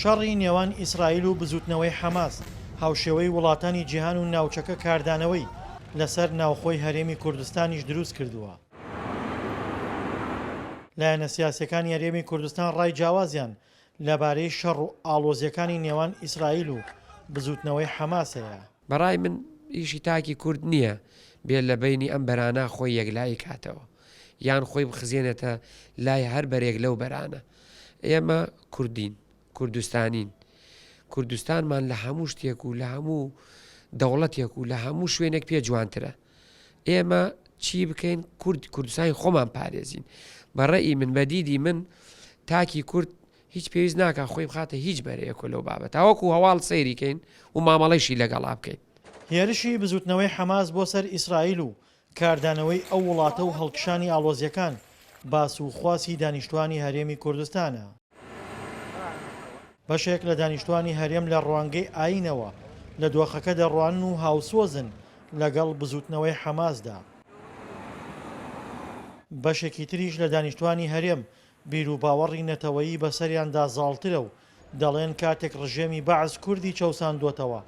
شەڕی نێوان ئیسرائیل و بزووتنەوەی حەماس، هاوشێوەی وڵاتانی جیهان و ناوچەکە کاردانەوەی لەسەر ناوخۆی هەرێمی کوردستانیش دروستکردووە. لایەنە سیاسییەکانی هەرێمی کوردستان ڕای جیاوازیان لەبارەی شەڕ و ئاڵۆزییەکانی نێوان ئیسرائیل و بزووتنەوەی حەماس هەیە. بەڕای من ئیشی تاکی کورد نییە بێ لە بەینی ئەم بەرانە خۆی یەکلایی کاتەوە یان خۆی بخزێنێتە لای هەر بەرێک لەو بەرانە. ئێمە کوردین، کوردستانین. کوردستانمان لە هەموو شتێک و لە هەموو دەوڵەتێک و لە هەموو شوێنێک پێ جوانترە. ئێمە چی بکەین کورد کوردستانی خۆمان پارێزین. بە ڕەئی من بە دیدی من تاکی کورد هیچ پێویست ناکا خۆی بخاتە هیچ بەرەیەک لەو بابەتە وەکو هەواڵ سەیری کەین و مامەڵەیشی لەگەڵا بکەین. هێرشی بزوتنەوەی حەماس بۆ سەر ئیسرائیل و کاردانەوەی ئەو وڵاتە و هەڵکشانی ئاڵۆزییەکان باس و خواسی دانیشتوانی هەرێمی کوردستانە. بەشێک لە دانیشتوانی هەرێم لە ڕوانگەی ئایینەوە لە دۆخەکە دەڕوانن و هاوسۆزن لەگەڵ بزوتنەوەی حەماسدا. بەشێکی تریش لە دانیشتوانی هەرێم بیروباوەڕی نەتەوەیی بەسەریاندا زاڵترە و دەڵێن کاتێک ڕژێمی بەعس کوردی چەوساندۆتەوە،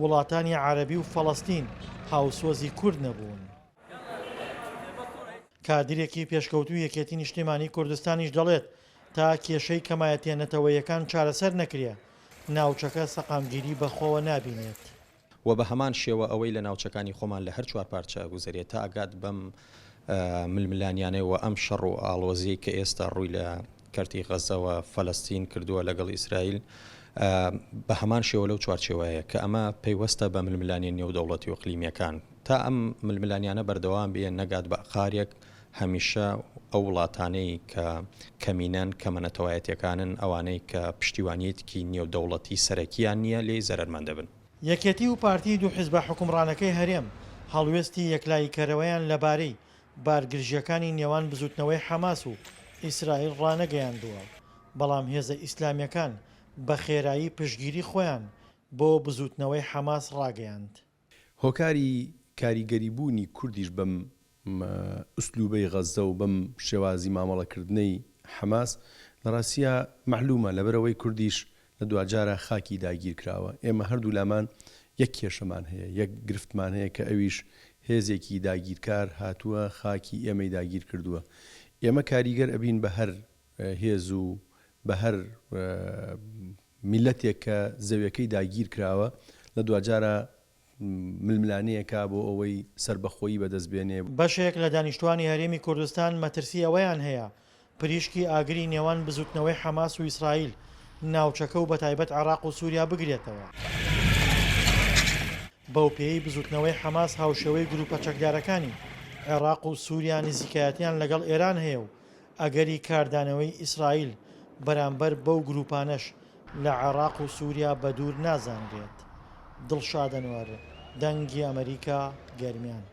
وڵاتانی عەرەبی و فەڵەستین هاوسۆزی کورد نەبوون. کادرێکی پێشکەوتووی یەکێتی نیشتیمانی کوردستانیش دەڵێت، تا کێشەی کەمایەتیە نەتەوەیەکان چارەسەر نەکرێ، ناوچەکە سەقامگیری بەخۆوە نابینێت. وە بە هەمان شێوە ئەوەی لە ناوچەکانی خۆمان لە هەر چوارپارچە ئەگوزەرێ تا ئەگات بەم ململانیانەی و ئەم شەڕ و ئاڵۆزیەی کە ئێستا ڕووی لە کەرتی غەزە و فەلەستین کردووە لەگەڵ ئیسرائیل بە هەمان شێوە لەو چوارچێوەیە کە ئەمە پەیوەستە بە ململانێ نێودەوڵەتی و ئیقلیمیەکان تا ئەم ململانیانە بەردەوام بێ نەگات بە قارێک هەمیشە ئەو وڵاتانەی کە کەمینەن، کەمە نەتەوایەتیەکانن، ئەوانەی کە پشتیوانیەتکی نێودەوڵەتی سەرەکیان نیە لێی زەرەرمەند دەبن. یەکێتی و پارتی دوو حیزبە حوکمڕانەکەی هەرێم هەڵوێستی یەکلاییکەرەوەیان لەبارەی بارگرژییەکانی نێوان بزوتنەوەی حەماس و ئیسرائیل ڕانەگەیاندووە، بەڵام هێزە ئیسلامییەکان بە خێرایی پشتگیری خۆیان بۆ بزوتنەوەی حەماس ڕاگەیاند. هۆکاری کاریگەری بوونی کوردیش بەم ئسلوبەی غەززە و بەم شێوازی مامەڵەکردنەی حەماس لە ڕاستیا مەعلومە لەبەرئەوەی کوردیش لە دواجارا خاکی داگیرکراوە ئێمە هەردوولامان یەک کێشەمان هەیە یەک گرفتمان هەیە کە ئەویش هێزێکی داگیرکار هاتووە خاکی ئێمەی داگیرکردووە ئێمە کاریگەر ئەبین بە هەر هێز و بە هەر میللەتێک کە زەویەکەی داگیر کراوە لە دواجارا ململانێیەکە بۆ ئەوەی سەربەخۆیی بەدەست بێنێ. بەشێک لە دانیشتوانی هەرێمی کوردستان مەترسی ئەوەیان هەیە پریشکی ئاگری نێوان بزوتنەوەی حەماس و ئیسرائیل ناوچەکە و بەتایبەت عێراق و سوریا بگرێتەوە. بەوپێیەی بزوتنەوەی حەماس هاوشێوەی گروپە چەکدارەکانی عێراق و سوریا نزیکایەتیان لەگەڵ ئێران هەیە و ئەگەری کاردانەوەی ئیسرائیل بەرامبەر بەو گروپانەش لە عێراق و سوریا بەدوور نازانرێت. دڵشاد ئەنوەر، دەنگی ئەمەریکا، گەرمیان.